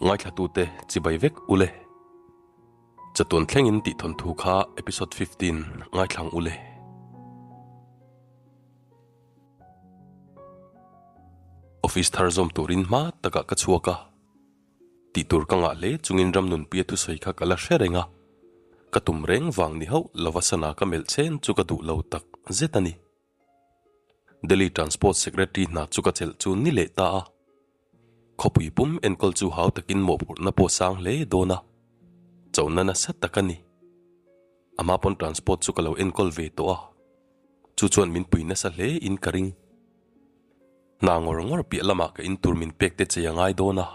Ngaithlatute chibai vek ule. Chatuan thlengin tih thawnthu kha episode 15 ngaithlang ule. Office thar zawm turin hma takah ka chhuak a. Tih tur ka ngah hle chungin Ramnunpuia thusawi kha ka la hre reng a. Ka tum reng vang ni hauh lova sana ka melh chen chu ka duh lo tak zet a ni. Delhi Transport Secretary hna chu ka chelh chu ni leh ta a. Khawpui pum enkawl chu hau takin mawhphurhna pawh sang hle dawn a, chohna nasa tak a ni. Ama pawn transport chu ka lo enkawl ve tawh a, chu chuan min pui nasa hle in ka ring. Hna ngawr ngawr piah lamah ka in tur min pek te chei a ngai dawn a,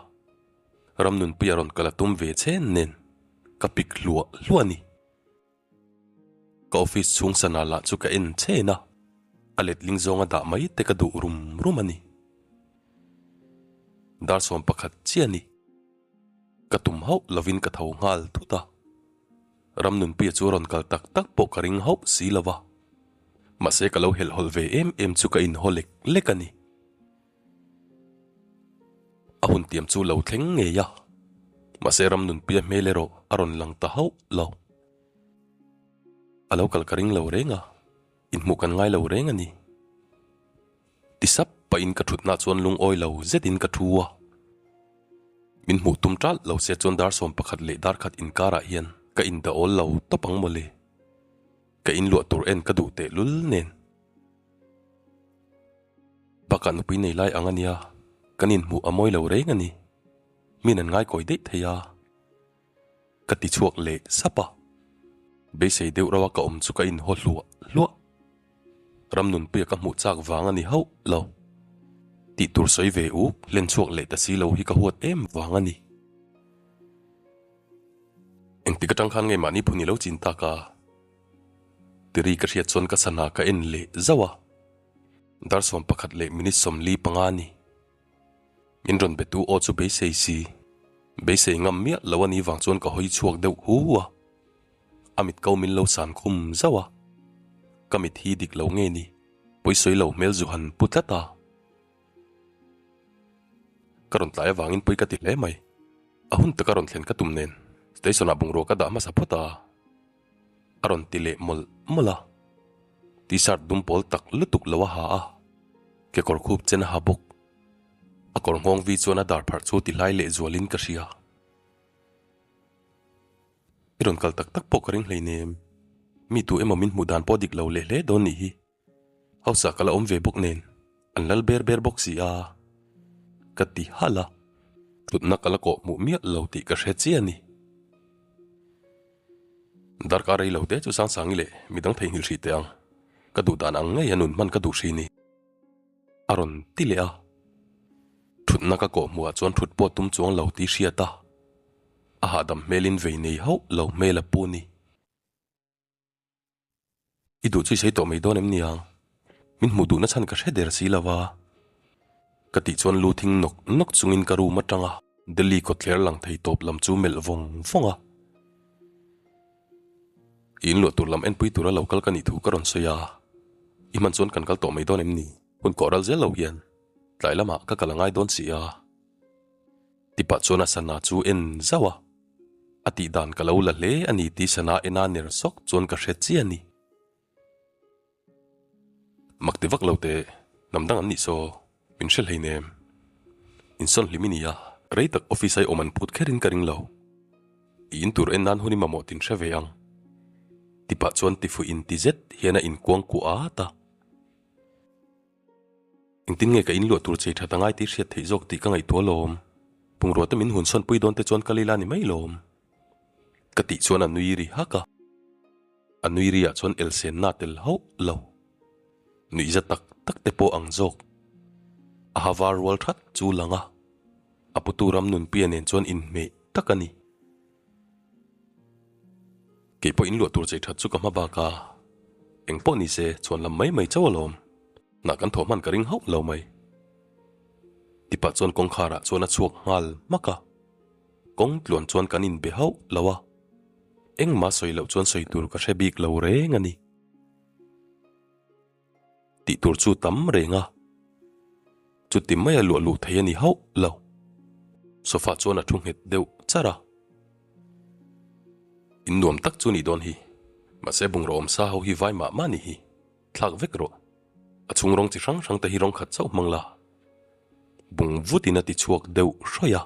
Ramnunpuia rawn kal a tum ve chen nen ka pik hluah hluah a ni. Ka office chhung sana lah chu ka en chen a, a letling zawnga dah mai te ka duh rum rum a ni. Dar 11 chiah a ni. Ka tum hauh lovin ka tho nghal thut a. Ramnunpuia chu a rawn kal tak tak pawh ka ring hauh si lo va. Mahse ka lo helhhawlh ve em em chu ka inhaw lek lek a ni. A hun tiam chu lo thleng ngei a, mahse Ramnunpuia hmel erawh a rawn lang ta hauh lo. A lo kal ka ring lo reng a, inhmuh kan ngai lo reng a ni. Ti sap pahin ka thutna chuan lungawi lo zetin ka thu a. Min hmuh tum ṭalh lo se chuan dar 11 leh dar khat inkarah hian ka indawl lo tawp ang mawle. Ka inluah tur en ka duh tehlul nen. Bakah nupui nei lai ang a nia, kan inhmuh a mawi lo reng a ni. Min an ngaikawi daih thei a. Ka ti chhuak leh sap a. Beisei deuh rauh a ka awm chu ka inhaw hluah hluah. Ramnunpuia ka hmuh chak vang a ni hauh lo. Tih tur sawi ve uk hlen chhuak leh ta si lo hi ka huat em vang a ni. Engtik atang khan nge mahni phun i lo chin tak a? Tiri ka hriat chuan ka sana ka en leh zauh a. Dar 11 leh minute 45 a ni. Min rawn be tu aw chu beisei si. Beisei ngam miah lo a nih vang chuan ka hawi chhuak deuh hu a. A mit ko min lo san khum zauh a. Ka mit hi dik lo nge ni? Pawisawi lo hmel zu han pu tlat a. Ka rawn tlai avangin pawi ka ti hle mai. A hun taka rawn thlen ka tum nen station ah bungrua ka dah hmasa phawt a. A rawn ti leh mawlh mawlh a. T-shirt dum pawl tak lutuk lo a ha a, kekawr khup chen a ha bawk. A kawr nghawng vi chuan a dar pharh chu ti hlai leh zualin ka hria. I rawn kal tak tak pawh ka ring hleinem. Mi tu emaw min hmuh dan pawh dik lo leh hle dawn nih hi. Hausa ka la awm ve bawk nen, an lal ber ber bawk si a. Ka ti halh a, thutna ka la kawh hmuh miah lo tih ka hre chiah a ni. Darkar rei lo te chu Sangsangi leh midang theihnghilh hrih teh ang, ka duh dan ang ngei a nun hman ka duh hri ni. A rawn ti leh a, thutna ka kawh hmuhah chuan thut pawh tum chuang lo tih hriat a, a hahdam hmelin vei nei hauh lo hmel a pu ni. I duh chu i sawi tawh mai dawn em ni ang? Min hmuh duhna chhan ka hre der si lo va. Ka tih chuan lu thing nawk nawk chungin ka room atanga Delhi kawtthler lang thei tawp lam chu melh vawng vawng a. I inluah tur lam enpui tura lo kal ka nih thu ka rawn sawi a. I hman chuan kan kal tawh mai dawn em ni? Hun kawh ral zel lo hian tlai lamah ka kal a ngai dawn si a. Tipah chuan a sana chu en zauh a, a tih dan ka lo la hle a ni tih sana ena ner sawk chuan ka hre chiah a ni. Mak ti vak lo teh, hnam dang an nih saw, min hre hleinem. Insawn hlim i ni a, rei tak office a i awm an phut kherin ka ring lo. I in tur en nan hun i mamawh tin hre ve ang. Tipah chuan tifuih inti zet hian a inkuang kuah at a. Engtin nge ka inluah tur chei that angai tih hriat theih zawk tih ka ngaihtuah lawm. Bungrua te min hun sawn pui dawn te chuan ka lila ni mai lawm. Ka tih chuan a nui ri hak a. A nui ri ah chuan elsenna tel hauh lo. Nuihza tak tak te pawh ang zawk. A ha var rual that chu lang a. A putu ram nunpuia nen chuan inhmeh tak a ni. Kei pawh inluah tur chei that chu ka hma bak a. Engpawh ni se chuan lam mai mai chauh alawm. Hnah kan thawh hman ka ring hauh lo mai. Tipah chuan kawngkhar ah chuan a chhuak nghal hmak a. Kawng tluan chuan kan inbe hauh lo a. Engmah sawi loh chuan sawi tur ka hre bik lo reng a ni. Tih tur chu tam reng a. Chuti maia luah luh thei a ni hauh lo. Sofa chuan a thu nghet deuh char a. In nuam tak chu nih dawn hi. Mahse bungraw awm sa ho hi vai mah mah nih hi. Thlak vek rawh. A chhung rawng chi hrang hrang te hi rawng khat chauh hmang la. Bung vutin a ti chhuak deuh hrawih a.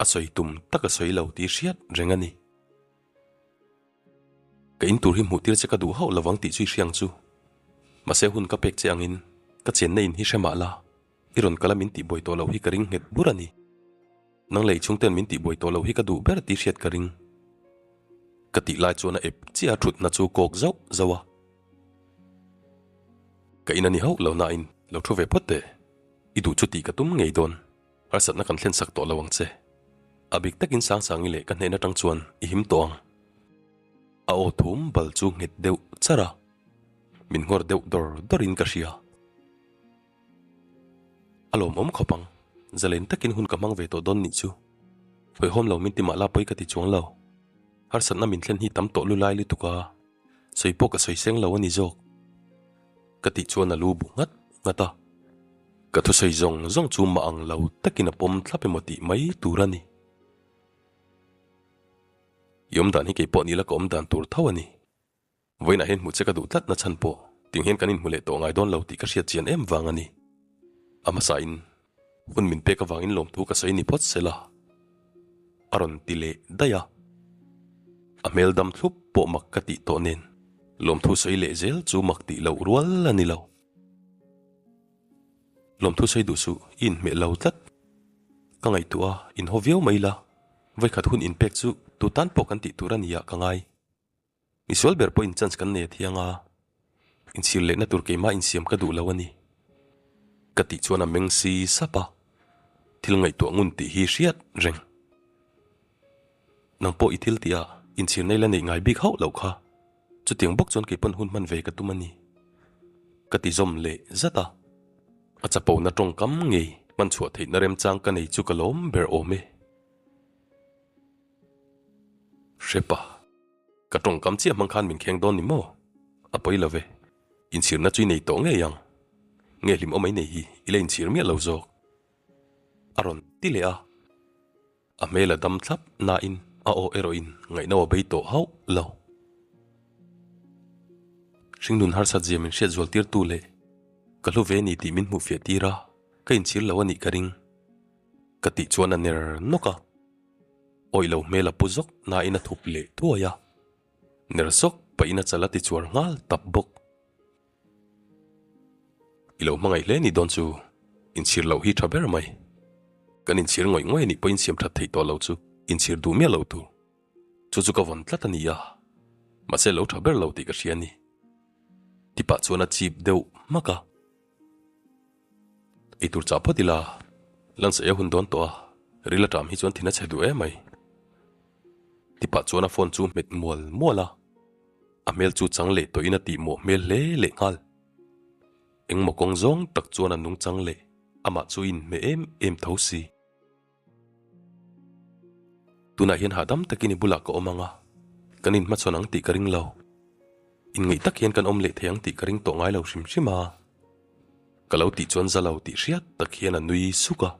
A sawi tum tak a sawi lo tih hriat reng a ni. Ka in tur hi hmuh tir che ka duh hauh lovang tih chu i hriang chu. Mahse hun ka pek che angin ka chenna in hi hre mah la, i rawn kal a min tihbuai tawh loh hi ka ring nghet bur a ni. Nang lei chhungten min tihbuai tawh loh hi ka duh ber tih hriat ka ring. Ka tih lai chuan a ep chiah a thutna chu kawk zauh zauh a. Ka in a ni hauh lo nain lo thu ve phawt teh. I duh chu tih ka tum ngei dawn. Harsatna kan thlen sak tawh lo ang che. A bik takin Sangsangi leh ka hnen atang chuan i him tawh ang. A aw thum bal chu nghet deuh char a, min nghawr deuh dawr dawrin ka hria. A lawmawm khawp ang, zalen takin hun ka hmang ve tawh dawn nih chu. Hawihhawm lo min ti mah la pawi ka ti chuang lo. Harsatna min thlen hi tam tawh lu lai lutuk a, sawi pawh ka sawi seng lo a ni zawk. Ka tih chuan a lu bu nghat nghat a. Ka thusawi zawng zawng chu mah ang lo takin a pawm thlap emaw tih mai tur a ni. I awm dan hi kei pawh ni la ka awm dan tur tho a ni. Vawiinah hian hmuh che ka duh tlat na chhan pawh ting hian kan inhmu leh tawh ngai dawn lo tih ka hriat chian em vang a ni. A hmasain hun min pek avangin lawmthu ka sawi ni phawt sela a rawn ti leh daih a. A hmel dam thlup pawh mak ka tih tawh nen lawmthu sawi leh zel chu mak tih loh rual a ni lo. Lawmthu sawi duh suh, i inhmeh lo tlat. Ka ngaihtuah a, inhaw viau mai la, vawikhat hun inpek chu tu tan pawh kan tih tur a nia ka ngai. Misual ber pawhin chance kan nei a thiang a, inchhir lehna tur keimah insiam ka duh lo a ni. Ka tih chuan a meng si sap a, thil ngaihtuah ngun tih hi hriat reng. Nang pawh i thil tih a, inchhir nei la neih ngai bik hauh loh kha. Chutiang bawk chuan kei pawn hun hman ve ka tum a ni. Ka ti zawm leh zat a. A chapona tawngkam ngei hman chhuah theihna remchang ka nei chu ka lawm ber awm e. Hrepa, ka tawngkam chiah hmang khan min kheng dawn ni maw? A pawi lo ve. Inchhirna chu i nei tawh ngei ang. Nge hlim awm ai nei hi i la inchhir miah lo zawk. A rawn ti leh a. A hmel a dam thlap nain a aw erawhin ngaihno a bei tawh hauh lo. Hringnun harsat zia min hriat zual tirtu leh ka hlu ve ni tih min hmuh fiah tir a, ka inchhir lo a nih ka ring. Ka tih chuan a ner nawk a. Awih lo hmel a pu zawk nain a thup leh thuai a. Ner sawk pahin a chal a ti chuar nghal tap bawk. I lo hmangaih hle ni dawn chu inchhir loh hi tha ber mai. Kan inchhir ngawih ngawih anih pawhin siam that theih tawh lo chu inchhir duh miah lo tur. Chu chu ka vawn tlat a ni a, mahse lo tha ber lo tih ka hria a ni. Tipah chuan a chip deuh hmak a. Eitur chah phawt ila, Lansaih a hun dawn tawh a, ril a ṭam hi chuan thin a chhe duh em mai. Tipah chuan a phone chu hmet mual mual a. A hmel chu chang leh tawhin a tihmawh hmel hle leh nghal. Engmaw kawng zawng tak chuan a nung chang leh amah chu inhmeh em em tho si. Tunah hian hahdam takin i bulah ka awm ang a, kan inhmachhawn ang tih ka ring lo. Inngeih tak hian kan awm leh thei ang tih ka ring tawh ngai lo hrim hrim a. Ka lo tih chuan za lo tih hriat tak hian a nui suk a.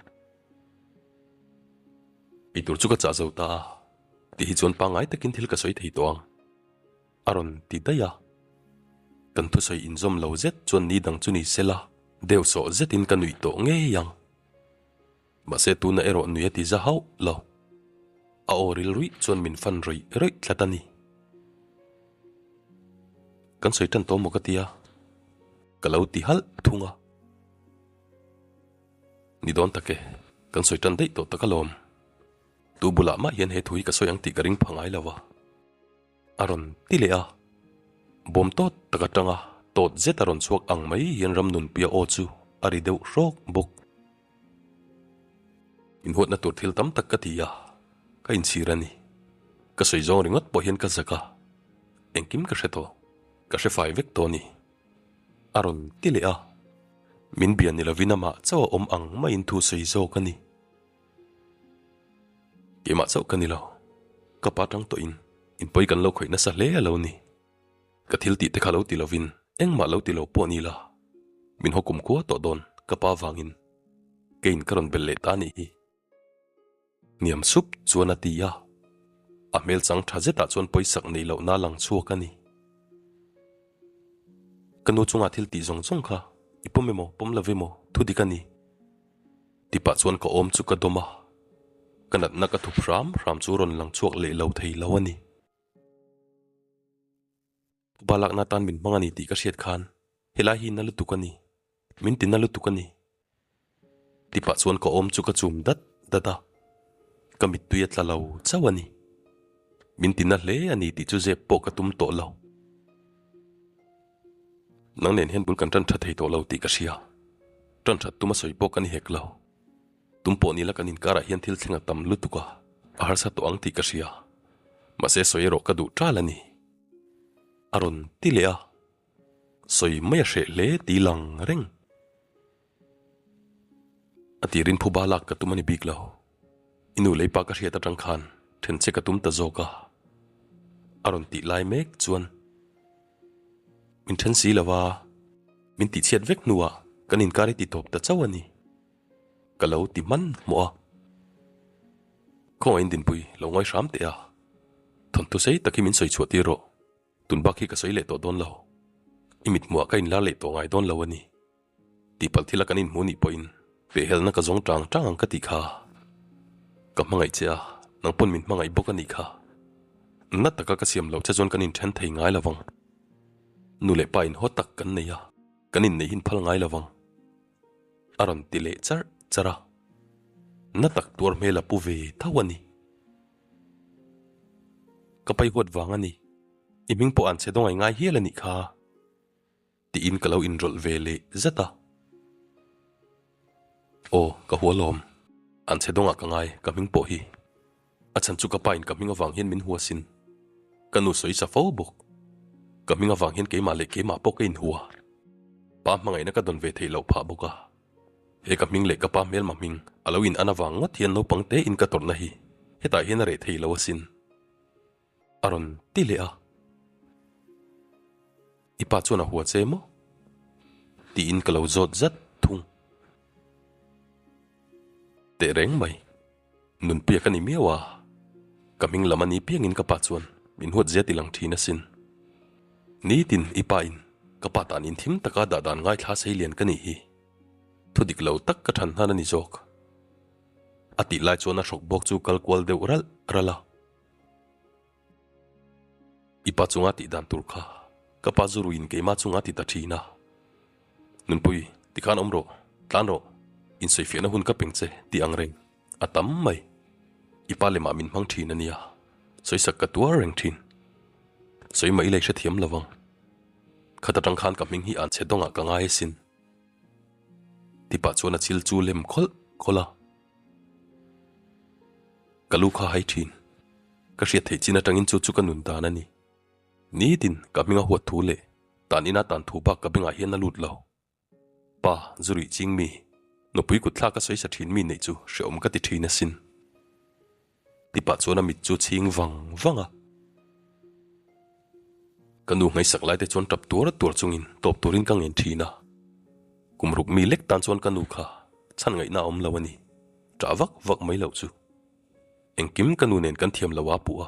Eitur chu ka chah zo ta a, tih hi chuan pangngai takin thil ka sawi thei tawh ang. A rawn ti daih a. Kan thusawi inzawm lo zet chuan ni dang chu ni sela, deuh sawh zetin ka nuih tawh ngei ang. Mahse tuna erawh nui a ti za hauh lo. A aw ril ruih chuan min fan rawih rawih tlat a ni. Kan sawi tan tawh maw ka ti a, ka lo ti halh thung a. Ni dawn tak e, kan sawi tan daih tawh tak alawm. Tu bulah mah hian he thu hi ka sawi ang tih ka ring pha ngai lo a. A rawn ti leh a, bawm tawt tak atanga tawt zet a rawn chhuak ang mai hian Ramnunpuia aw chu a ri deuh hrawk bawk. Inhuatna tur thil tam tak ka ti a, ka inchhir a ni. Ka sawi zawng ringawt pawh hian ka zak a, engkim ka hre tawh, ka hre fai vek tawh a ni. A rawn ti leh a, min bia ni lovin amah chauh a awm ang maiin thu sawi zawk a ni. Keimah chauh ka ni lo, ka pa tang tawhin inpawi kan lo khawih nasa hle a lo ni. Ka thil tih te kha lo ti lovin engmah lo ti lo pawh ni la, min haw kum khua tawh dawn ka pa vangin keiin ka rawn belh leh ta a nih hi. Hniam sup chuan a ti a, a hmel chang tha zetah chuan pawisak neih lohna a lang chhuak a ni. Ka nu chunga thil tih zawng zawng kha i pawm emaw pawm lo emaw thu dik a ni. Ti pah chuan ka awm chu ka dawm a, ka natna ka thup hram hram chu rawn lang chhuak leh lo thei lo a ni. Ba lakna tan min hmang a ni tih ka hriat khan helai hi na lutuk a ni, min ti na lutuk a ni. Ti pah chuan ka awm chu ka chum dat dat a, ka mittui a tla lo chauh a ni. Min ti na hle a ni tih chu zep pawh ka tum tawh lo. Nang nen hian bul kan tan tha thei tawh lo tih ka hria. Tan that tum a sawi pawh ka ni hek lo. Tum pawh nila kan inkarah hian thil thleng a tam lutuk a, a harsa tawh ang tih ka hria. Mahse sawi erawh ka duh tal a ni. A rawn ti leh a, sawi mai a hreh hle ti lang reng. A tirin phuba lak ka tum a ni bik lo. I nu lei pa ka hriat atang khan then che ka tum ta zawk a. A rawn tih lai mek chuan min then si lo a, min tihchhiat vek hnuah kan inkar i ti tawp ta chauh a ni. Ka lo ti hman hmawh a. Khawngaih Dinpui lo ngawi hram teh a, thawnthu sei tak hi min sawi chhuah tir rawh. Tun bak hi ka sawi leh tawh dawn lo. I mithmuah ka inlar leh tawh ngai dawn lo a ni. Tihpalh thila kan inhmu nih pawhin pehhelna ka zawng tang tang ang ka tih kha. Ka hmangaih che a, nang pawn min hmangaih bawk a nih kha. Na taka ka siam loh che chuan kan inthen thei ngai lo vang. Nu leh pa inhaw tak kan nei a, kan inneih hin phal ngai lo vang. A rawn ti leh charh charh a, na tak tuar hmel a pu ve tho a ni. Ka pai huat vang a ni, i hming pawh an chhe dawngai ngai hial a nih kha. Tiin ka lo inrawlh ve leh zet a. Aw, ka hua lawm. An chhe dawngah ka ngai, ka hming pawh hi. A chhan chu ka pa in ka hming avang hian min hua sin. Ka nu sawi sa fo bawk. Ka hming avang hian keimah leh keimah pawh ka inhua. Pa hmangaihna ka dawn ve theih loh phah bawk a. He ka hming leh ka pa hmelma hming a lo in an avang ngawt hian naupang te in ka tawrhna hi hetah hian a reh thei lo asin. A rawn ti leh a. I pa chuan a hua che maw? Tiin ka lo zawt zat thung. Teh reng mai. Nunpuia ka ni miau a, ka hming lam a ni piangin ka pa chuan min huat zia ti lang thin asin. Nitin i pa in ka pa tan in thim taka dah dan ngaithla sei lian ka nih hi. Thu dik lo tak ka than hnan a ni zawk. A tih lai chuan a hrawk bawk chu kal kual deuh ralh ralh a. I pa chunga tih dan tur kha ka pa zu ruiin keimah chunga ti ta thin a. Nunpui, tikhan awm rawh, tlan rawh, insawifiahna hun ka peng che tih ang reng a tam mai. I pa lemah min hmang thin a nia, sawisak ka tuar reng thin. Sawi mah ila i hrethiam lo vang. Khat atang khan ka hming hi an chhe dawngah ka ngai asin. Tipah chuan a chil chu lem khawlh khawlh a. Ka lu kha hai thin. Ka hriat theih chin atangin chu chu ka nun dan a ni. Nitin ka hminga huat thu leh tan ina tan thu bak ka bengah hian a lut lo. Pa, zu ruih ching mi, nupui kut thlak a sawi sa thin mi neih chu hreawm ka ti thin asin. Tipah chuan a mit chu chhing vang vang a. Ka nu ngaihsak lai te chuan tap tuar tuar chungin tawp turin ka ngen thin a. Kum ruk mi lek tan chuan ka nu kha chhan ngaihna a awm lo a ni. Ṭah vak vak mai loh chu. Engkim ka nu nen kan thiam lo a puh a.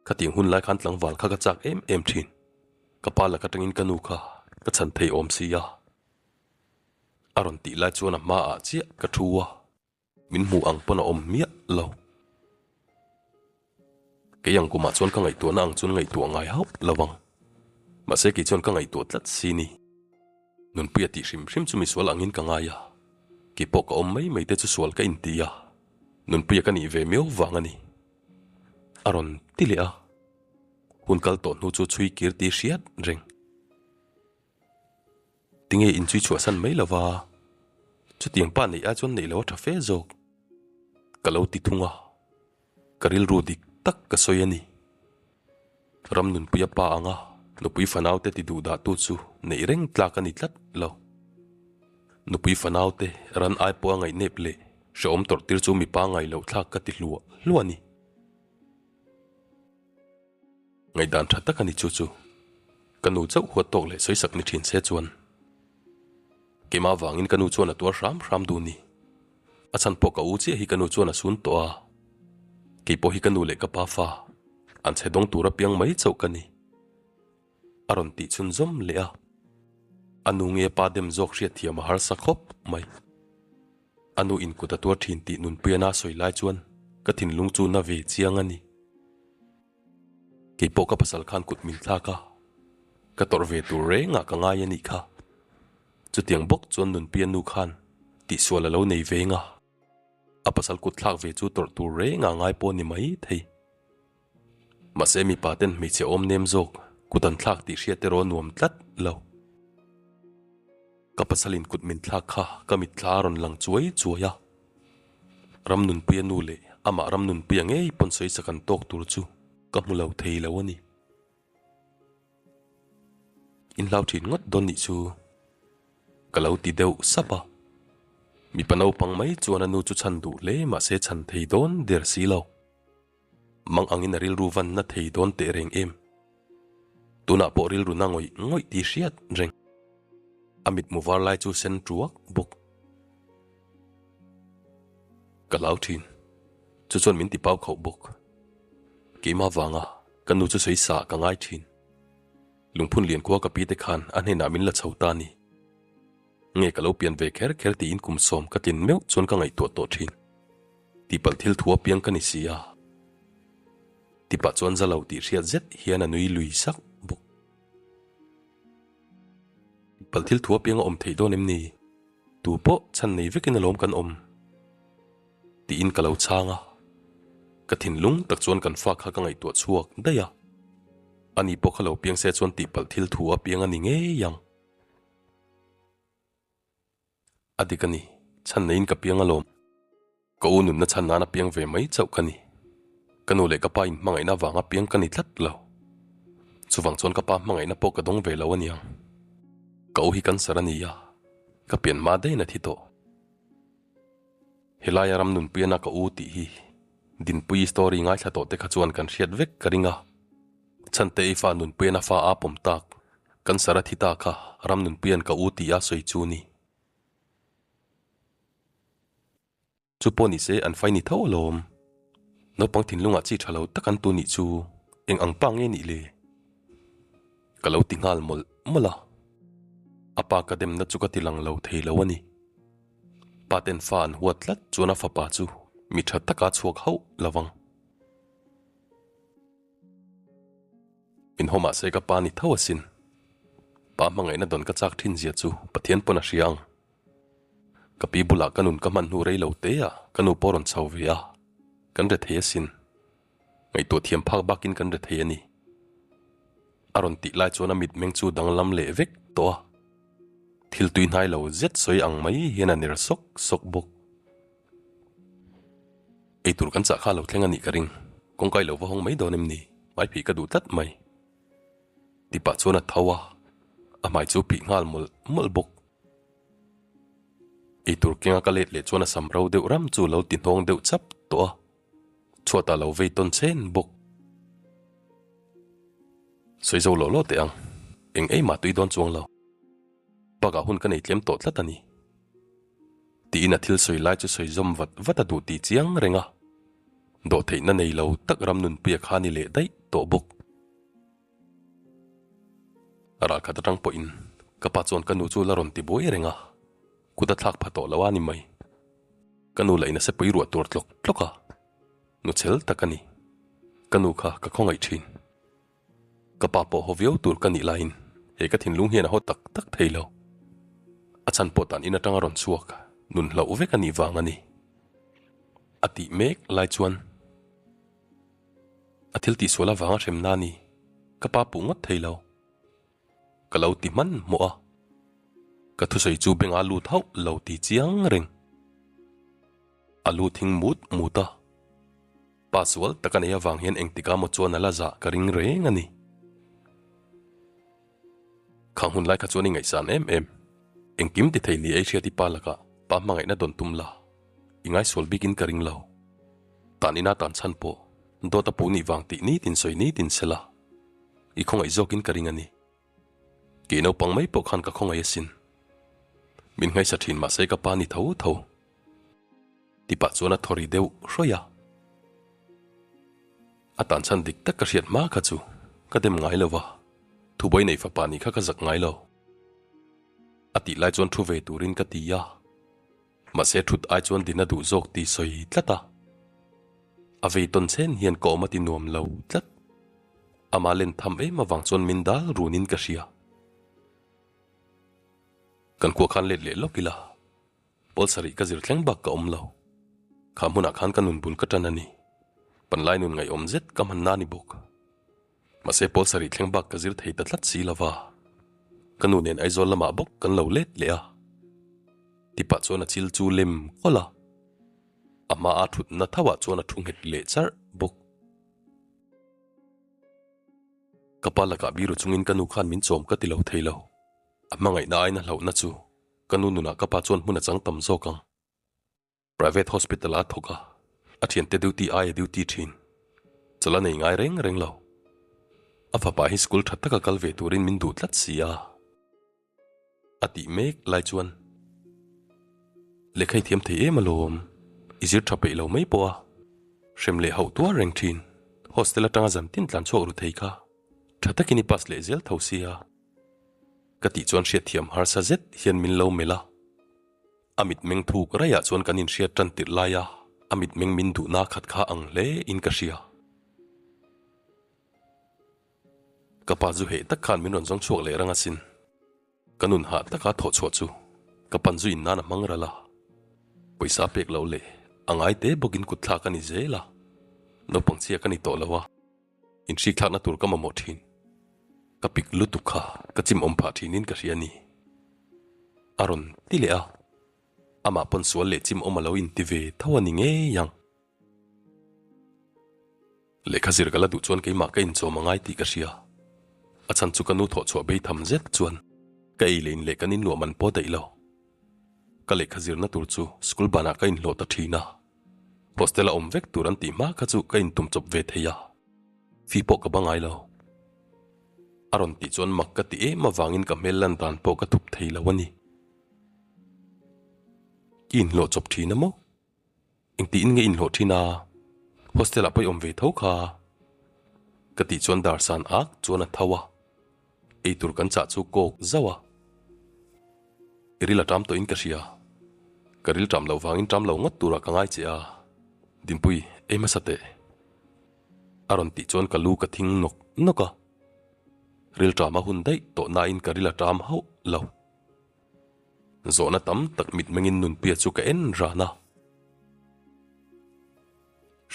Khatiang hun lai khan tlangval kha ka chak em em thin. Ka pa lak atangin ka nu kha ka chhan thei awm si a. A rawn tih lai chuan a hmaah chiah ka thu a. Min hmuh ang pawn a awm miah lo. Kei ang kumah chuan ka ngaihtuahna ang chuan ngaihtuah ngai hauh lo ang. Mahse kei chuan ka ngaihtuah tlat si ni. Nunpuia tih hrim hrim chu misual angin ka ngai a. Kei pawh ka awm mai mai te chu sual ka inti a. Nunpuia ka nih ve miau vang a ni. A rawn ti leh a. Hun kal tawh hnu chu chhui kir ti hriat reng. Tinge inchhui chhuahsan mai lova, chutiang pa neih ai chuan neih lo a tha fe zawk. Ka lo ti thung a, ka rilru dik tak ka sawi a ni. Ram nunpuia pa anga nupui fanaute ti duh dah tu chu neih reng tlak a ni tlat lo. Nupui fanaute ran ai pawh a ngaihnep leh hrehawm tawrh tir chu mipa ngai loh thlak ka ti hluah hluah a ni. Ngaihdan tha tak a ni chu chu. Ka nu chauh huat tawk leh sawisak ni thin se chuan keimah vangin ka nu chuan a tuar hram hram duh ni. A chhan pawh ka u chiah hi ka nu chuan a sun tawh a. Kei pawh hi ka nu leh ka pa fa an chhe dawng tur apiang mai chauh ka ni. A rawn tih chhunzawm leh a, a nu nge pa dem zawk hriatthiam a harsa khawp mai. A nu in kut a tuar thin tih Nunpuiana sawi lai chuan ka thinlung chu na ve chiang a ni. Kei pawh ka pasal khan kut min thlak a, ka tawrh ve tur rengah ka ngai a nih kha. Chutiang bawk chuan Nunpuia nu khan tihsual a lo nei veng a, a pasal kut thlak ve chu tawrh tur rengah ngai pawh ni mai thei. Mahse mipa ten hmeichhe awm nem zawk kut an thlak tih hriat erawh a nuam tlat lo. Ka pasalin kut min thlak kha ka mitthla a rawn lang chuai chuai a. Ramnunpuia nu leh amah Ramnunpuia ngei pawn sawisak an tawk tur chu ka hmu lo thei lo a ni. In hlau thin ngawt dawn nih chu ka lo ti deuh sap a. Mipa naupang mai chuan a nu chu chhan duh hle mahse chhan thei dawn der si lo. Mang angin a rilru van na thei dawn teh reng em? Tunah pawh rilru na ngawih ngawih tih hriat reng. A mitmu var lai chu sen tuak bawk. Ka hlau thin. Chu chuan min ti pau khauh bawk. Keimah vanga ka nu chu sawi sa ka ngai thin. Lungphun lian khua ka pi te khan a hnenah min la chho ta ni. Nge ka lo pian ve kher kher tiin kum sawm ka tlin meuh chuan ka ngaihtuah tawh thin. Tihpalh thil thu apiang ka ni si a. Tipah chuan za lo tih hriat zet hian a nui lui sak bawk. Tihpalh thil thu apiang a awm theih dawn em ni? Tu pawh chhan nei vekin alawm kan awm. Tiin ka lo chhang a. Ka thinlung tak chuan kan fa kha ka ngaihtuah chhuak daih a. Ani pawh kha lo piang se chuan tihpalh thil thu apiang a ni ngei ang. A dik a ni, chhan neiin ka piang alawm. Ka u nunna chhan nan a piang ve mai chauh ka ni. Ka nu leh ka pa in hmangaihna avanga piang ka ni tlat lo. Chuvang chuan ka pa hmangaihna pawh ka dawng ve lo a niang. Ka u hi cancer a ni a, ka pian hma daihin a thi tawh. Helaia ram nunpuiana ka u tih hi Dinpuii story ngaithla tawh te kha chuan kan hriat vek ka ring a. Chhante i fa nunpuiana fa a pawm tak, cancer a thi ta kha ram nunpuian ka u tih a sawi chu ni. Chu pawh ni se an fai ni tho alawm. Naupang thinlungah chi tha lo tak an tu nih chu eng ang pa nge nih le? Ka lo ti nghal mawlh mawlh a. A pa ka demna chu ka ti lang lo thei lo a ni. Pa ten fa an huat tlat chuan a fapa chu mi tha taka chhuak hauh lo vang. Min haw mahse ka pa ni tho asin. Pa hmangaihna dawn ka chak thin zia chu Pathian pawn a hria ang. Ka pi bulah ka nun ka hman hnu rei lo te a ka nu pawh rawn chho ve a, kan re thei asin. Ngaihtuah thiam phak bakin kan re thei a ni. A rawn tih lai chuan a mitmeng chu danglam leh vek tawh a. Thil tui hnai lo zet sawi ang mai hian a ner sawk sawk bawk. Eitur kan chah kha lo thleng a nih ka ring. Kawngka i lo va hawng mai dawn em ni? Hmaiphih ka duh tlat mai. Ti pah chuan a tho a, a hmai chu phih nghal mawlh mawlh bawk. Eitur kenga ka let leh chuan a sam ro deuh ram chu lo ti hnawng deuh chap tawh a, chhuatah lo vei tawn chen bawk. Sawi zo lawh lawh teh ang, eng ei mah tui dawn chuang lo. Bakah hun ka nei tlem tawh tlat a ni. Tiin a thil sawi lai chu sawi zawm vat vat a duh tih chiang reng a, dawhtheihna nei lo tak ram nunpuia kha ni leh daih tawh bawk. Ralkhat atang pawhin ka pa chuan ka nu chu la rawn ti buai reng a, kut a thlak pha tawh lo a ni mai. Ka nu lah in a sepui ruah tur tlawk tlawk a, nu chhel tak a ni. Ka nu kha ka khawngaih thin. Ka pa pawh haw viau tur ka nih laiin he ka thinlung hian a haw tak tak thei lo. A chhan pawh tan in atanga rawn chhuak nun hlauh vek a nih vang a ni. A tih mek lai chuan a thil tihsual avanga hremna a ni ka pa puh ngawt thei lo. Ka lo ti hman hmawh a, ka thusawi chu benga lut hauh lo ti chiang reng. A lu thing mut mut a, pa sual tak a nei avang hian engtika maw chuan a la zah ka ring reng a ni. Khang hun lai kha chuan i ngaihsan em em, engkim ti thei ni ei hriat i pa lakah pa hmangaihna dawn tum la, i ngaisual bikin ka ring lo. Tan ina tan chhan pawh dawt a puh nih vang tih nitin sawi nitin sela. I khawngaih zawkin ka ring a ni. Kei naupang mai pawh khan ka khawngaih asin. Min ngaihsa thin mahse ka pa ni tho tho. Tipah chuan a thaw ri deuh hrawih a. A tan chhan dik tak ka hriat hma kha chu ka dem ngai lo va, thubuai nei fapa nih kha ka zak ngai lo. A tih lai chuan thu ve turin ka ti a, mahse thut ai chuan din a duh zawk ti sawi tlat a. A vei tawn chen hian ka awm a ti nuam lo tlat. Ama len tham em avang chuan min dal runin ka hria. Kan khua khan let leh lawk ila, pawl sarih ka zir thleng bak ka awm lo. Kha hmunah khan ka nun bul ka tan a ni. Panlai nun ngaihawm zet ka hman na ni bawk. Mahse pawl sarih thleng bak ka zir thei ta tlat si lova, ka nu nen Aizawl lamah bawk kan lo let leh a. Tipah chuan a chil chu lem kawlh a, a hma a thutna tho ah chuan a thu nghet leh charh bawk. Ka pa lakah biru chungin ka nu khan min chawm ka ti lo thei lo. A hmangaihna aina hlauhna chu ka nu nunah ka pa chuan hmun a chang tam zawk ang. Private hospital a thawk a, a thiante duty aia duty thin. Chawlh a nei ngai reng reng lo. A fapa hi school tha taka kal ve turin min duh tlat si a. A tih mek lai chuan lehkha i thiam thei em alawm, i zir tha peih lo mai pawh a hrem leh hauh tuar reng thin. Hostel atanga zan tin tlan chhuak ru thei kha tha takin i pass leh zel tho sia. Ka tih chuan hriatthiam harsa zet hian min lo melh a. A mitmeng thuk raiah chuan kan inhriat tan tirh laia a mitmeng min duhna khat kha ang hle in ka hria. Ka pa zu heh tak khan min rawn zawng chhuak leh rang asin. Ka nun hah taka thawh chhuah chu ka pan zu in nan a hmang ral a. Pawisa pek loh leh a ngai te bawkin kut thlak a ni zel a. Naupang chhia ka ni tawh lo a. Inhrik thlakna tur ka mamawh thin. Ka pik lutuk kha ka chim awm phah thinin ka hria a ni. A rawn ti leh a, amah pawn sual leh chim awm a lo inti ve tho a ni ngei ang. Lehkha zir ka la duh chuan keimah ka inchawm a ngai tih ka hria. A chhan chu ka nu thawh chhuah bei tham zet chuan ka ei leh in leh kan inluah man pawh daih lo. Ka lehkha zirna tur chu school banah ka inhlawh ta thin a. Hostel a awm vek tur an tih hma kha chu ka intum chawp ve thei a, fee pawh ka ba ngai lo. A rawn tih chuan mak ka ti em avangin ka hmel lan dan pawh ka thup thei lo a ni. I inhlawh chawp thin a maw? Engtiin nge inhlawh thin a? Hostel ah pawh i awm ve tho kha. Ka tih chuan dar san ak chuan a tho a, eitur kan chah chu kawk zauh a. I ril a ṭam tawhin ka hria. Ka ril ṭam loh vangin ṭam lo ngawt turah ka ngai che a, Dinpui, ei hmasa teh. A rawn tih chuan ka lu ka thing nawk nawk a. Ril ṭam a hun daih tawh nain ka ril a ṭam hauh lo. Zawhna tam tak mitmengin Nunpuia chu ka en ran a.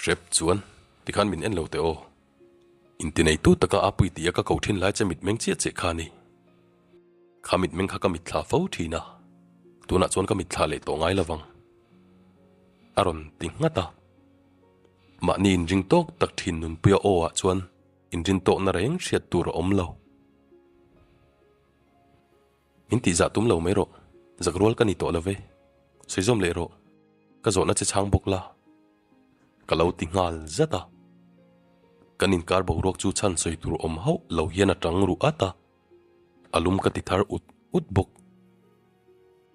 Hrep chuan, tikhan min en lo teh aw. Intineitu taka a pui tih a ka ko thin lai che mitmeng chiah chiah kha a ni. Kha mitmeng kha ka mitthla fo thin a, tunah chuan ka mitthla leh tawh ngai lovang. A rawn ti nghat a. Mahni inring tawk tak thin Nunpuia aw ah chuan inrin tawkna reng hriat tur a awm lo. Min tihzah tum lo mai rawh, zak rual ka ni tawh lo ve. Sawi zawm leh rawh, ka zawhna che chhang bawk la. Ka lo ti nghal zat a. Kan inkar boruak chu chhan sawi tur awm hauh lo hian a tang ruh at a, a lum ka ti thar ut ut bawk.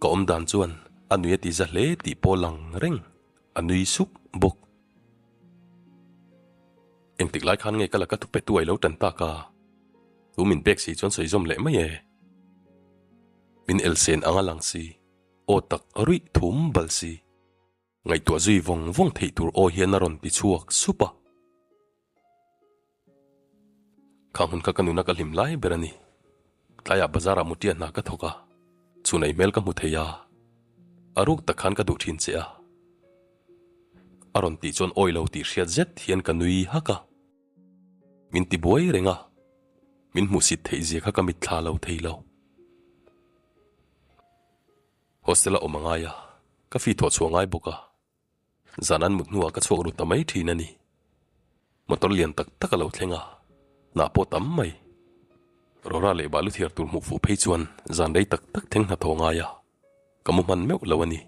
Ka awm dan chuan a nui a ti za hle tih pawh lang reng, a nui suk bawk. Engtik lai khan nge ka laka thupe tu a i lo tan tak a? Thu min pek si chuan sawi zawm leh mai e. Min elsen ang a lang si, aw tak ruih thum bal si. Ngaihtuah zui vawng vawng theih tur aw hian a rawn ti chhuak sup a. Kha hmun kha ka nuna ka hlim lai ber a ni. Tlaiah bazar ah mutia hna ka thawk a, chhunei hmel ka hmu thei a, a ruk tak khan ka duh thin che a. A rawn tih chuan awi lo tih hriat zet hian ka nui hak a. Min ti buai reng a, min hmuhsit theih zia kha ka mitthla lo thei lo. Hostel a awm a ngai a, ka fee thawh chhuah ngai bawk a. Zan an mut hnuah ka chhuak ru ta mai thin a ni. Motor lian tak tak a lo thleng a, hnah pawh tam mai. Rora leh balu thiar tur hmuh fuh phei chuan zan rei tak tak thleng hnathawh ngai a, ka mu hman meuh lo a ni.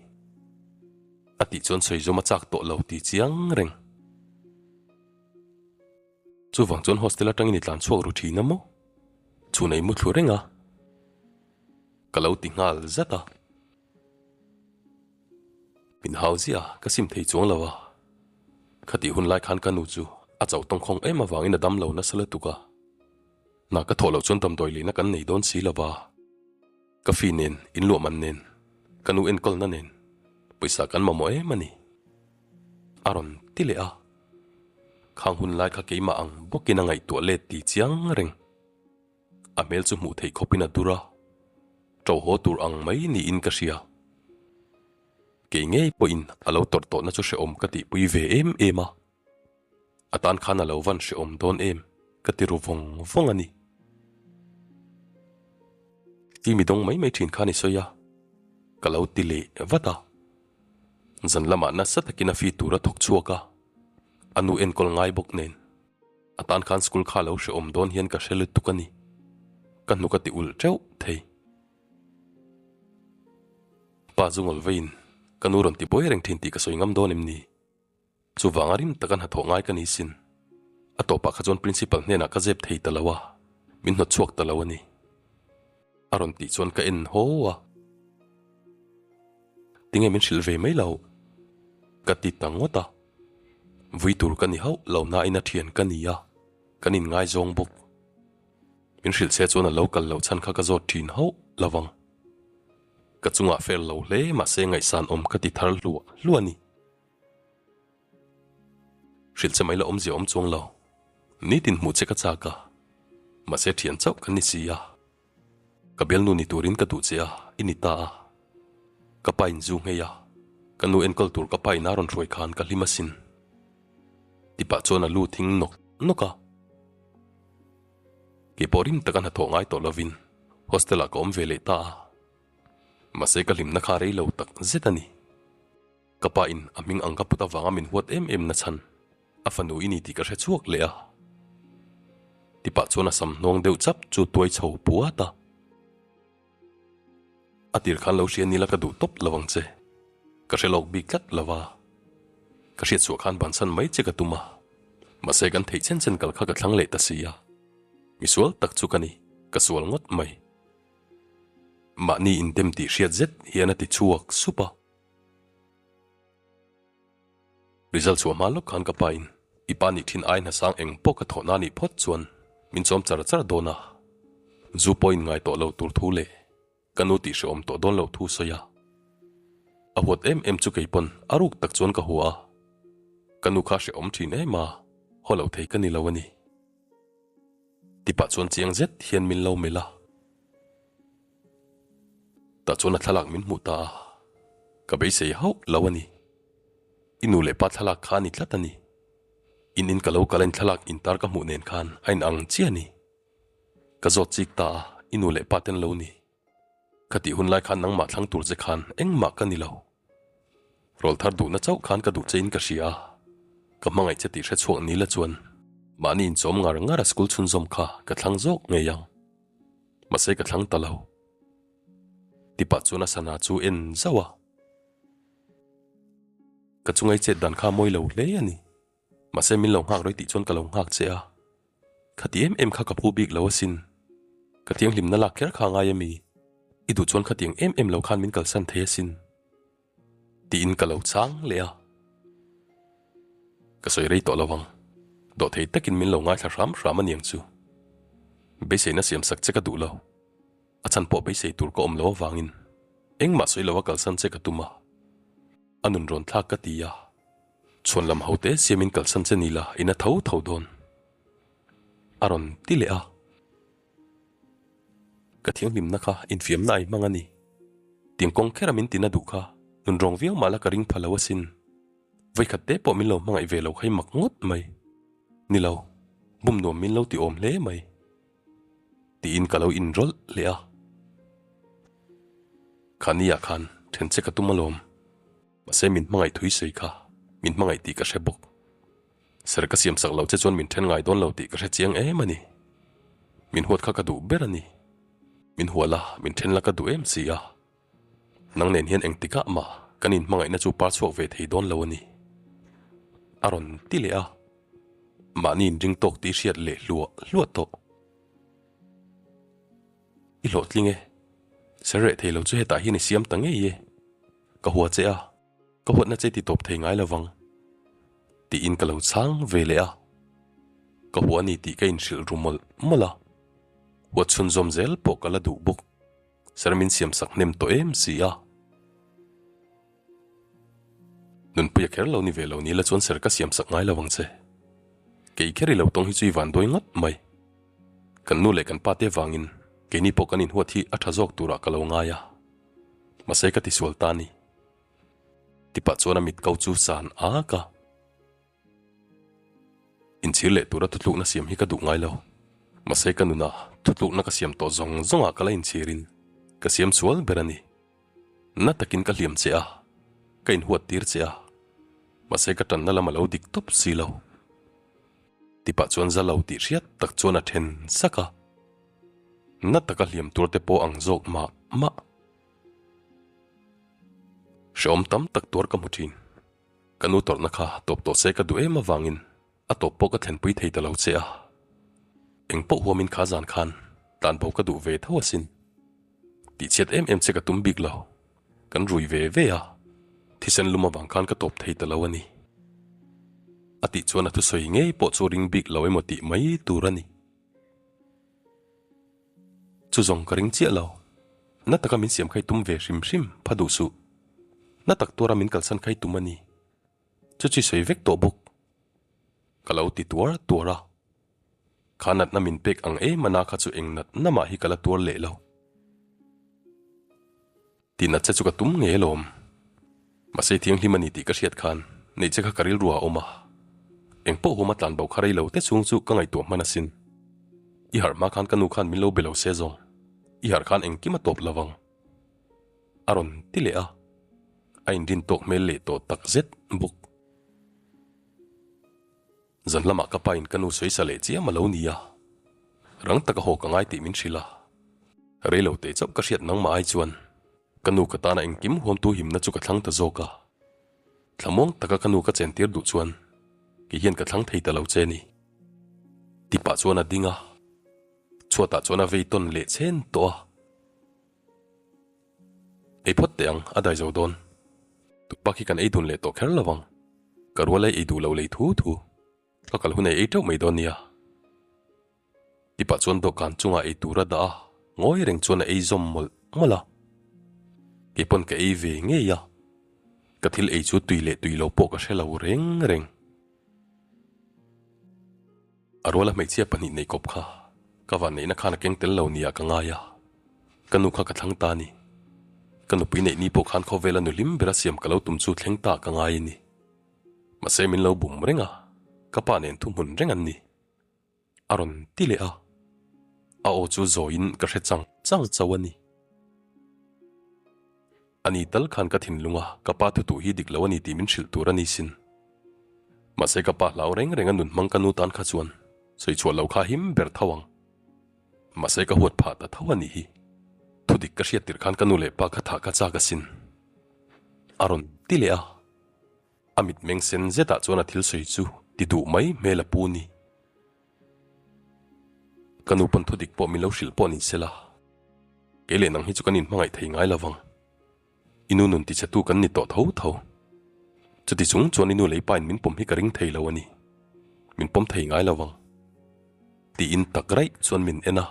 A tih chuan sawi zawm a chak tawh lo ti chiang reng. Chuvang chuan hostel atangin i tlan chhuak ru thin a maw? Chhun ei mu thlu reng a. Ka lo ti nghal zat a. Min hau ziah a, ka sim thei chuang lo a. Khatih hun lai khan ka nu chu A chauh tawngkhawng em avangin a dam lo nasa lutuk a, hna ka thawh loh chuan damdawi leina kan nei dawn si lo va, ka fee nen, inluah man nen, ka nu enkawlna nen pawisa kan mamawh em a ni. A rawn ti leh a, khang hun lai kha keimah ang bawkin a ngaihtuah let ti chiang reng. A hmel chu hmuh theih khawpin a dur a, ṭo haw tur ang mai niin ka hria. Kei ngei pawhin a lo tawrh tawhna chu hrehawm ka tihpui ve em em a, a tan khan a lo van hrehawm dawn em ka ti ru vawng vawng a ni. I mi dawng mai mai thin khan i sawi a, ka lo ti leh vat a. Zan lamah nasa takin a fi tur a thawk chhuak a, a nu enkawl ngai bawk nen. A tan khan school kha lo hrehawm dawn hian ka hre lutuk a ni. Ka hnuk a ti ulh teuh thei. Pa zu ngawl veiin ka nu rawn ti buai reng thin tih ka sawi ngam dawn em ni? Chuvanga rim taka hnathawh ngai ka ni sin. A tawpah kha chuan principal hnenah ka zep thei ta lo a, min hnawt chhuak ta lo a ni. A rawn tih chuan ka en haw a. Tinge min hrilh ve mai lo? Ka ti ta ngawt a. Vui tur ka ni hauh lo nain a thian ka ni a, kan inngaizawng bawk. Min hrilh che chuan a lo kal loh chhan kha ka zawt thin hauh lo vang. Ka chungah fer lo hle mahse ngaihsan awm ka ti thar hluah hluah a ni. Hrilh che mai la awmzia awm chuang lo. Nitin hmuh che ka chak a, mahse thian chauh kan ni si a. Ka bialnu ni turin ka duh che a, i ni ta a. Ka pa in zu nghei a, ka nu enkawl tur ka pa in a rawn hruai khan ka hlim asin. Ti pah chuan a lu thing nawk nawk a. Kei pawh rim taka hnathawh ngai tawh lovin hostel ah ka awm ve leh ta a. Mahse ka hlimna kha rei lo tak zet a ni. Ka pa in a hming ang ka put avanga min huat em em na chhan a fanu i ni tih ka hre chhuak leh a. Ti pah chuan a sam hnawng deuh chap chu tuai chho puat a. A tir khan lo hria nila ka duh tawp lo ang che. Ka hre lawk bik tlat lo a. Ka hriat chhuah khan bansan mai che ka tum a. Mahse kan theih chen chen kal kha ka thlang leh ta si a. Misual tak chu ka ni, ka sual ngawt mai. Mahni indem tih hriat zet hian a ti chhuak sup a. Result chhuah hma lawk khan ka pa in i pa nih thin ai hnasang eng pawh ka thawhna nih phawt chuan min chawm char char dawn a, zu pawh in ngai tawh lo tur thu leh ka nu tih hrehawm tawh dawn lo thu sawi a. A huat em em chu kei pawn a ruk tak chuan ka hua a, ka nu kha hrehawm thin em a, haw lo thei ka ni lo a ni. Tipah chuan chiang zet hian min lo melh a. Tah chuan a thlalak min hmuh ta a, ka beisei hauh lo a ni. I nu leh pa thlalak kha a ni tlat a ni. In in ka lo kal a in thlalak intar ka hmuh nen khan a in ang chiah a ni. Ka zawt chik ta a, i nu leh pa ten lo ni. Ka tih hun lai khan nangmah thlang tur che khan engmah ka ni lo. Rawl thar duhna chauh khan ka duh che in ka hria a, ka hmangaih che tih hre chhuak ni la chuan mahni inchawm ngar ngar a school chhunzawm kha ka thlang zawk ngei ang. Mahse ka thlang ta lo. Tipah chuan a sana chu en zauh a. Ka chunga i chet dan kha a mawi lo hle a ni. Mahse min lo nghak rei tih chuan ka lo nghak che a. Khati em em kha ka phu bik lo asin. Ka thianghlimna lak kher kha a ngai ami? I duh chuan khatiang em em lo khan min kalsan thei asin. Tiin ka lo chang leh a. Ka sawi rei tawh lo ang. Dawhthei takin min lo ngaithla hram hram aniang chu. Beiseina siamsak che ka duh lo. A chhan pawh beisei tur ka awm lo avangin engmah sawi lo a kalsan che ka tum a. A nun rawn thlak ka ti a. Chhuan lam ho te siamin kalsan che ni la in a tho tho dawn. A rawn ti leh a. Ka thianghlimna kha infiamna ai hmang a ni. Tiang kawng khera min tina duh kha nun rawng viau mah la ka ring pha lo asin. Vawikhat te pawh min lo hmangaih ve lo kha i mak ngawt mai. Ni lo, bum nuam min lo ti awm hle mai. Tiin ka lo inrawlh leh a. Khaniah khan then che ka tum alawm. Mahse min hmangaih thui sawi kha min hmangaih tih ka hre bawk. Ser ka siam sak lo che chuan min then ngai dawn lo tih ka hre chiang em a ni. Min huat kha ka duh ber a ni. Min hual a, min then la ka duh em si a. Nang nen hian engtikah mah kan inhmangaihna chu par chhuak ve thei dawn lo a ni. A rawn ti leh a. Mahni inring tawk tih hriat leh hluah hluah tawh. I hlawhtling e. Ser reh thei lo chu hetah hian i siam ta ngei e. Ka hua che a, ka huatna che ti tawp thei ngai lo vang. Tiin ka lo chhang ve leh a. Ka hua a ni tih ka inhrilh ru mawlh mawlh a, huat chhunzawm zel pawh ka la duh bawk. Sir min siamsak hnem tawh em si a. Nunpuia kher lo ni ve lo ni la chuan ser ka siamsak ngai lo ang che. Kei kher i lo tawng hi chu i van duai ngawt mai. Kan nu leh kan pa te vangin keini pawh kan inhuat hi a tha zawk turah ka lo ngai a. Mahse ka tisual ta a ni. Tipah chuan a mit ko chu san ak a. Inchhir leh tura thutlukna siam hi ka duh ngai lo. Mahse ka nuna thutlukna ka siam tawh zawng zawngah ka la inchhirin ka siam sual ber a ni. Na takin ka hliam che a, ka inhuat tir che a, mahse ka tanna lam a lo dik tawp si lo. Tipah chuan za lo tih hriat tak chuan a then sak a, na taka hliam tur te pawh ang zawk mah mah. Hrehawm tam tak tuar ka hmu thin. Ka nu tawrhna kha tawp tawh se ka duh em avangin a tawp pawh ka thlenpui thei ta lo che a. Eng pawh huamin kha zan khan tlanbo ka duh ve tho asin. Tihchhiat em em che ka tum bik lo. Kan rui ve ve a, thisen lum avang khan ka tawp thei ta lo a ni. A tih chuan a thusawi ngei pawh chu ring bik lo emaw tih mai tur a ni. Chu zawng ka ring chiah lo. Na taka min siam khai tum ve hrim hrim pha duh suh. Na tak tuara min kalsan khai tum a ni. Chu chi sawi vek tawh bawk. Ka lo ti tuar tuar a. Kha natna min pek ang em a na kha chu eng natna mah hi ka la tuar leh lo. Ti nat che chu ka tum ngei alawm. Mahse thianghlim a ni tih ka hriat khan neih che kha ka rilru a awm a. Eng pawh huam a tlan bo kha rei lo te chhung chu ka ngaihtuah hman asin. I harh hma khan ka nu khan min lo be lo se zawng. I harh khan engkim a tawp lo vang. A rawn ti leh a. A inrin tawk hmel leh tawh tak zet bawk. Zan lamah ka pain ka nu sawi sa leh chiam a lo ni a, rang taka haw ka ngai tih min hrilh a. Rei lo teh chauh ka hriat nangmah ai chuan ka nu ka tana engkim huamtu himna chu ka thlang ta zawk a. Thlamuang taka ka nu ka chentir duh chuan kei hian ka thlang thei ta lo che ni. Tipah chuan a ding a, chhuatah chuan a vei tawn leh chen tawh a. Ei phawt teh ang, a dai zo dawn. Tukpak hi kan ei dun leh tawh kher lo vang. Ka rual ei ei duh lo lei thu thu. Ka kal hun ei ei teuh mai dawn nia. Tipah chuan dawhkan chungah ei tur a dah a, ngawi reng chuan a ei zawm mawlh mawlh a. Kei pawn ka ei ve ngei a, ka thil ei chu tui leh tui lo pawh ka hre lo reng reng. A ruala hmeichhia pahnih nei kawp kha ka vanneihna khan a keng tel lo nia ka ngai a, ka nu kha ka thlang ta a ni. Ka nupui neih ni pawh khan khawvela nu hlim bera siam ka lo tum chu thleng ta ka ngai a ni. Mahse min lo bum reng a, ka pa nen thuhmun reng an ni. A rawn ti leh a, a aw chu zawiin ka hre chang chang chauh a ni. A ni tal khan ka thinlung a, ka pa thutuh hi dik lo a ni tih min hrilh tur a ni sin. Mahse ka pa hlau reng reng a nun hmang ka nu tan kha chuan sawi chhuah lo kha him ber tho ang. Mahse ka huat phah ta tho a nih hi. Thudik ka hriat tirh khan ka nu leh pa ka thah ka chak asin. A rawn ti leh a. A mitmeng sen zetah chuan a thil sawi chu ti duh mai hmel a pu ni. Ka nu pawn thudik pawh min lo hrilh pawh ni sela, kei leh nang hi chu kan inhmangaih thei ngai lo vang. I nu nun tichhetu kan ni tawh tho tho. Chuti chung chuan i nu lei pain min pawm hi ka ring thei lo a ni. Min pawm thei ngai lo vang. Tiin tak raih chuan min en a.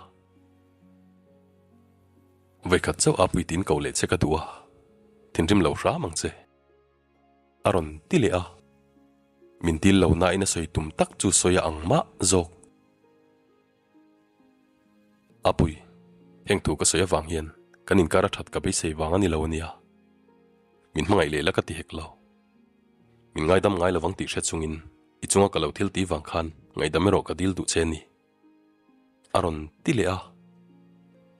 Vawikhat chauh a puitin ko leh che ka duh a, thinrim lo hram ang che. A rawn ti leh a, min dil lo nain a sawi tum tak chu sawi a ang mah zawk. A pui, heng thu ka sawi avang hian kan inkar a that ka beisei vang a ni lo a nia. Min hmangaih leh la ka ti hek lo. Min ngaidam ngai lovang tih hre chungin i chunga ka lo thil tih vang khan ngaihdam erawh ka dil duh che a ni. A rawn ti leh a,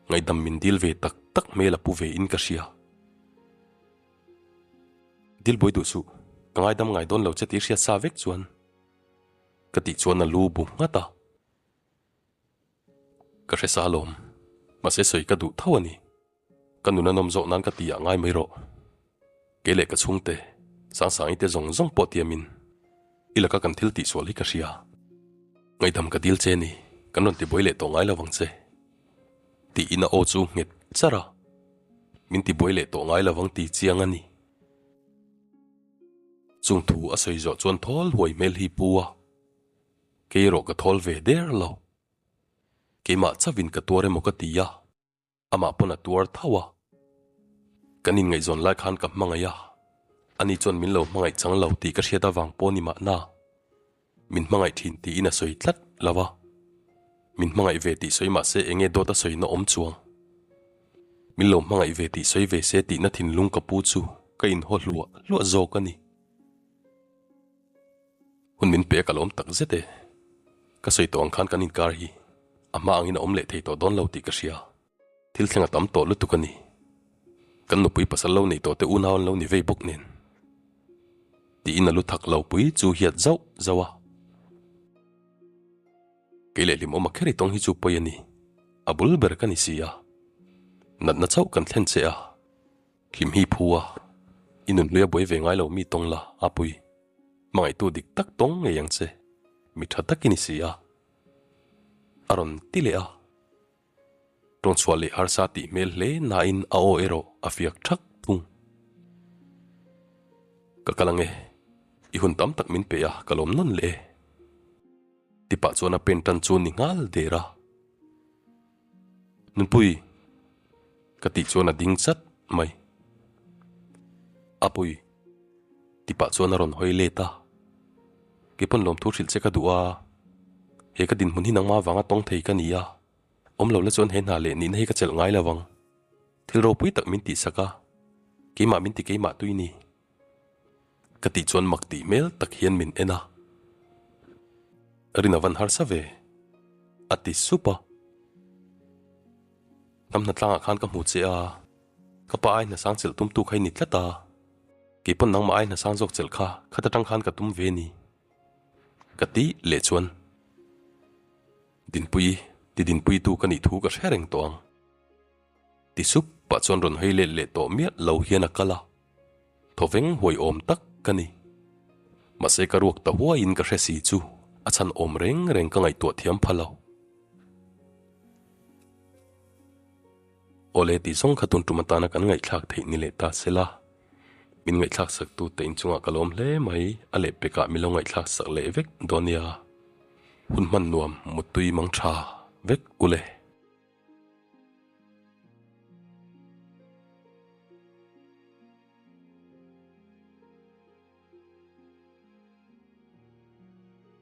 ngaihdam min dil ve tak tak hmel a pu ve in ka hria. Dil buai duh suh, ka ngaidam ngai dawn lo che tih hriat sa vek chuan ka tih chuan a lu bu nghat a. Ka hre sa alawm, mahse sawi ka duh tho a ni. Ka nun a nawm zawk nan ka ti ah ngai mai rawh. Kei leh ka chhungte, Sangsangi te zawng zawng pawh tiamin i laka kan thil tihsual hi ka hria. Ngaihdam ka dil che ni, kan rawn tibuai leh tawh ngai lo vang che. Tiin a aw chu nghet char a. Min tibuai leh tawh ngai lovang ti chiang a ni. Chung thu a sawi zawh chuan thawl huai hmel hi pu a. Kei erawh ka thawl ve der lo. Keimah chauhin ka tuar emaw ka ti a, amah pawn a tuar tho a. Kan inngaihzawn lai khan ka hmangaih a, ani chuan min lo hmangaih chang lo tih ka hriat avang pawh ni mahna. Min hmangaih thin tiin a sawi tlat lo a, min hmangaih ve tih sawi mahse enge dawt a sawina awm chuang. Min lo hmangaih ve tih sawi ve se tihna thinlung ka pu chu ka inhaw hluah hluah zawk a ni. Hun min pe a ka lawm tak zet e. Ka sawi tawh ang khan kan inkar hi a hma angin a awm leh thei tawh dawn lo tih ka hria. Thil thleng a tam tawh lutuk a ni. Kan nupui pasal lo neih tawh te unau an lo ni vei bawk nen. Tiin a lu thak lo pui chu hiat zauh zauh a. Kei leh hlimawm a kher i tawng hi chu pawi a ni. A bul ber ka ni si a. Natna chauh kan thlen che a. Hlim hi phu a, i nunhlui a buai ve ngai lo mi tawng la, a pui. Hmangaihtu dik tak tawng ngei ang che, mi tha tak i ni si a. A rawn ti leh a. Tawngchhuah leh harsa tih hmel hle nain a aw erawh a fiak thak thung. Ka kal ang e, i hun tam tak min pe a, ka lawm nawn leh e. Tipah chuan a pen tan chu ni nghal der a. Nunpui, ka tih chuan a ding chat mai. Apui, tipah chuan a rawn hawi let a. Keipawn lawmthu hrilh che ka duh a, he ka dinhmun hi nangmah avanga tawng thei ka ni a, awm lo la chuan he hna leh nihna hi ka chelh ngai lo ang. Thil ropui tak min tihsak a, keimah min ti keimah tui ni. Ka tih chuan mak tih hmel tak hian min en a. Rin a van harsa ve, a ti sup a. Hnam hnatlangah khan ka hmu che a, ka pa ai hnasang chelh tumtu kha i ni tlat a, keipawn nangmah ai hnasang zawk chelh kha khat atang khan ka tum ve ni, ka ti leh chuan Dinpui, ti Dinpuitu ka nih thu ka hre reng tawh ang. Ti sup pah chuan rawn hawi let leh tawh miah lo hian a kal a, thawveng huai awm tak ka ni. Mahse ka ruak ta huaiin ka hre si chu a chhan awm reng reng ka ngaihtuah thiam pha lo. Awle tih zawng kha tun tum atana kan ngaihthlak theih ni leh ta sela, min ngaihthlak sak tu te inchungah ka lawm hle mai, a lehpekah min lo ngaihthlak sak leh vek dawn nia. Hun hman nuam muttui mang tha vek ule.